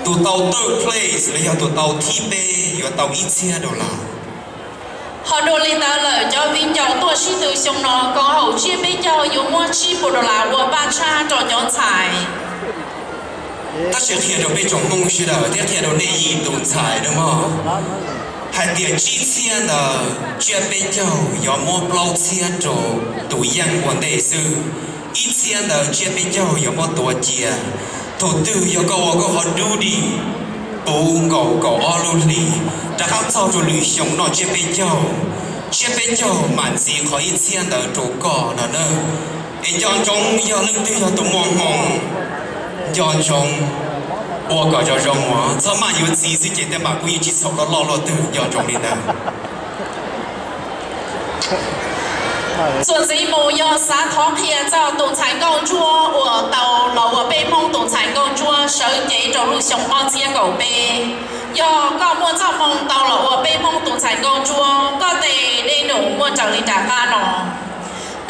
Tus tau third place los yog tus tau thib peb yuav tau ib txhiab dollar. Ho dua li ntawd lawm, cov viv ncaus tuaj sib tw xyoo no, koom haum tsiab peb caug yuav muab tsib puas dollar ua paj tshab rau cov ntxhais. Tab sis qhia rau peb tsoom Hmoob sawv daws thiab qhia rau nej yim tus ntxhais nawb mog, hais tias tsib txhiab ntawd tsiab peb caug yuav muab plaub txhiab rau tus yeej ua ntej xwb, ib txhiab ntawd tsiab peb caug yuav muab tuav cia. Thaum twg yog koj ua koj qhov duty puv nkaus kaum ob lub hlis, rov qab txog rau lwm xyoo noj tsiab peb caug, tsiab peb caug mam ntxiv qhov ib txhiab ntawd rau koj no na. Es nco ntsoov, yog leej twg yog tus muaj hmoo, nco ntsoov ua kom zoo zoo, txhob maj yuav txiv xwb ces tej mam kuj yeej tsis txhaum loj loj luaj twg, nco ntsoov li ntawd. Txuas ntxiv mus yog xav thov qhia txog tus ntxhais nkauj ntsuab uas tau los ua peb Hmoob tus ntxhais nkauj ntsuab sawv cev rau lub xyoo ob txhiab kaum peb. Yog koj muaj txoj hmoo tau los ua peb Hmoob tus ntxhais nkauj ntsuab, koj tes dej num muaj raws li nram qab no.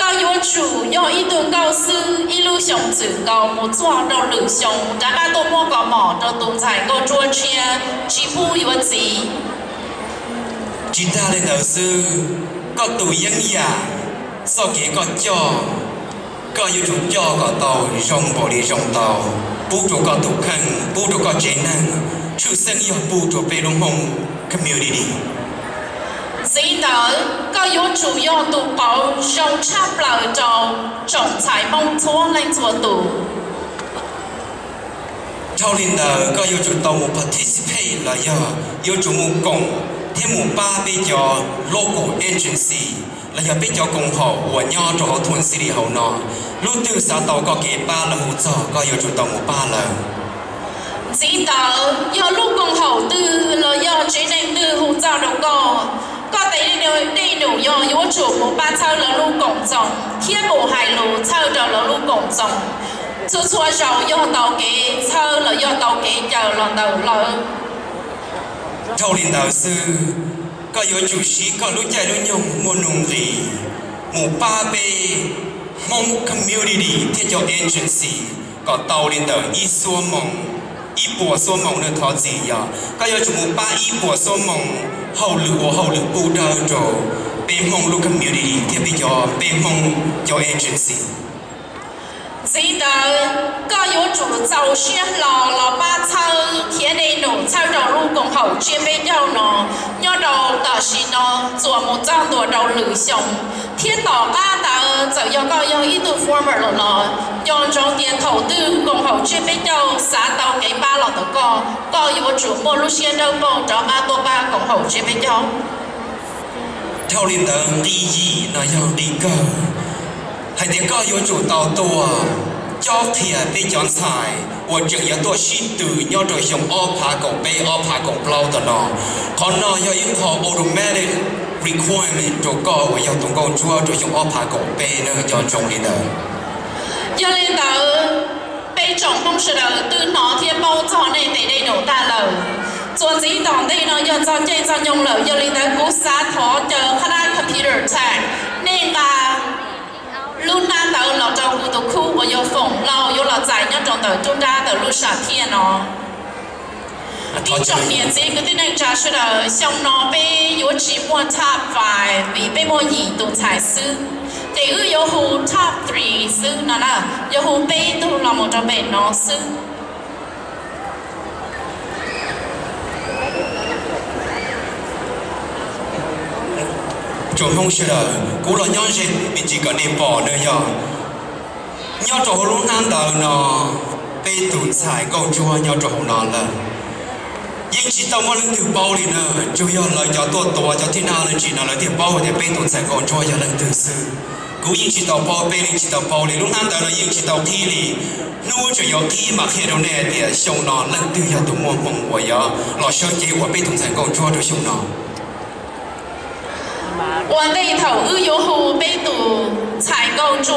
Koj yuav tsum yog ib tug nkauj xwb ib lub xyoos txwm nkaus mus txog rau lwm xyoo rov qab tuaj muab kos mom rau tus ntxhais nkauj ntsuab tshiab, tsis pub yuav txiv. Tsis tag li ntawd xwb, koj tus yeeb yam, txoj kev koj coj, koj yuav tsum coj kom tau zoo npaum li zoo tau, pub rau koj tus kheej, pub rau koj tsev neeg, tshwj xeeb yog pub rau peb lub Hmoob community. Txiv ntawd, koj yuav tsum yog tus qauv zoo tshaj plaws rau tsoom ntxhais Hmoob txhua leej txhua tus. Dhau li ntawd, koj yuav tsum tau mus participate los yog yuav tsum mus koom thiab mus pab peb cov local agency los yog peb cov koom haum uas nyob rau hauv Twin City hauv no. Lub twg xav tau koj kev pab los hu txog, koj yuav tsum tau mus pab lawm. Txiv ntawd, yog lub koom haum twg los yog tsev neeg twg hu txog rau koj, koj tes dej num yog yuav tsum mus pab txhawb lawv lub koom txoos thiab mus hais lus txhawb rau lawv lub koom txoos. Txhua txhua zaus yog tau kev txhawb los yog tau kev caw los ntawm lawv. Dhau li ntawd xwb, koj yuav tsum siv koj lub caij lub nyoog muaj nuj nqis mus pab peb Hmoob community thiab cov agency kom tau li ntawm ib xuab moos, ib puas xuab moos na, thov txim, yog koj yuav tsum mus pab ib puas xuab moos hauj lwm ua hauj lwm pub dawb rau peb Hmoob lub community thiab peb cov, peb Hmoob cov agency. Txiv ntawd, koj yuav tsum txaus siab hlo los pab txhawb thiab dej num txhawb rau lub koom haum tsiab peb caug no nyob rau tam sim no txuas mus txog ntua rau lwm xyoo. Thiab tom qab ntawd txawm yog koj yog ib tug former lawm los nco ntsoov tias thaum twg koom haum tsiab peb caug xav tau kev pab los ntawm koj, koj yuav tsum muaj lub siab dawb paug rov qab tuaj pab koom haum tsiab peb caug. Dhau li ntawd, nqi yim no yog nqi kawg, hais tias koj yuav tsum tau tuaj cob qhia peb cov ntxhais uas tseem yuav tuaj sib tw nyob rau xyoo ob phav kaum peb ob phav kaum plaub tom no. Qhov no yog ib qho automatic requirement rau koj uas yog tus nkauj ntsuab rau xyoo ob phav kaum peb na, nco ntsoov li ntawd. Yog li ntawd, peb tsoom Hmoob sawv daws twb hnov thiab paub txog nej tes dej num tag lawm. Txuas ntxiv tom ntej no yog txog caij txog nyoog lawm, yog li ntawd kuv xav thov caw qhab nab computer tag nej nqa lub hnab ntawd los rau kuv tus khub uas yog Foom Lauj yuav los txais nyob rau ntawm nruab nrab ntawm lub sam thiaj no. Ib tsoom niam txiv kwv tij neej tsa sawv daws, xyoo no peb yuav tsis muaj top five vim peb muaj yim tus ntxhais xwb, ces wb yuav hu top three xwb no na, yuav hu peb tug los mus rau pem no xwb. Tsoom Hmoob sawv daws, kuv los nyob ze me ntsis kom nej pom na, yog nyob rau hauv lub hnab ntawd no, peb tus ntxhais nkauj ntsuab nyob rau hauv no lawm. Yeej tsis tau muaj leej twg paub li na, tsuas yog lawv cov tuaj tuav cov thij nab leej tsis no lawv thiaj paub tias peb tus ntxhais nkauj ntsuab yog leej twg xwb. Kuv yeej tsis tau paub, peb yeej tsis tau paub li, lub hnab ntawd no yeej tsis tau qhib li. Hnub tseem yuav qhib mam qhia rau nej tias xyoo no leej twg yog tus muaj hmoo uas yuav los sawv cev ua peb tus ntxhais nkauj ntsuab rau xyoo no. Ua ntej thaum wb yuav hu peb tus ntxhais nkauj ntsuab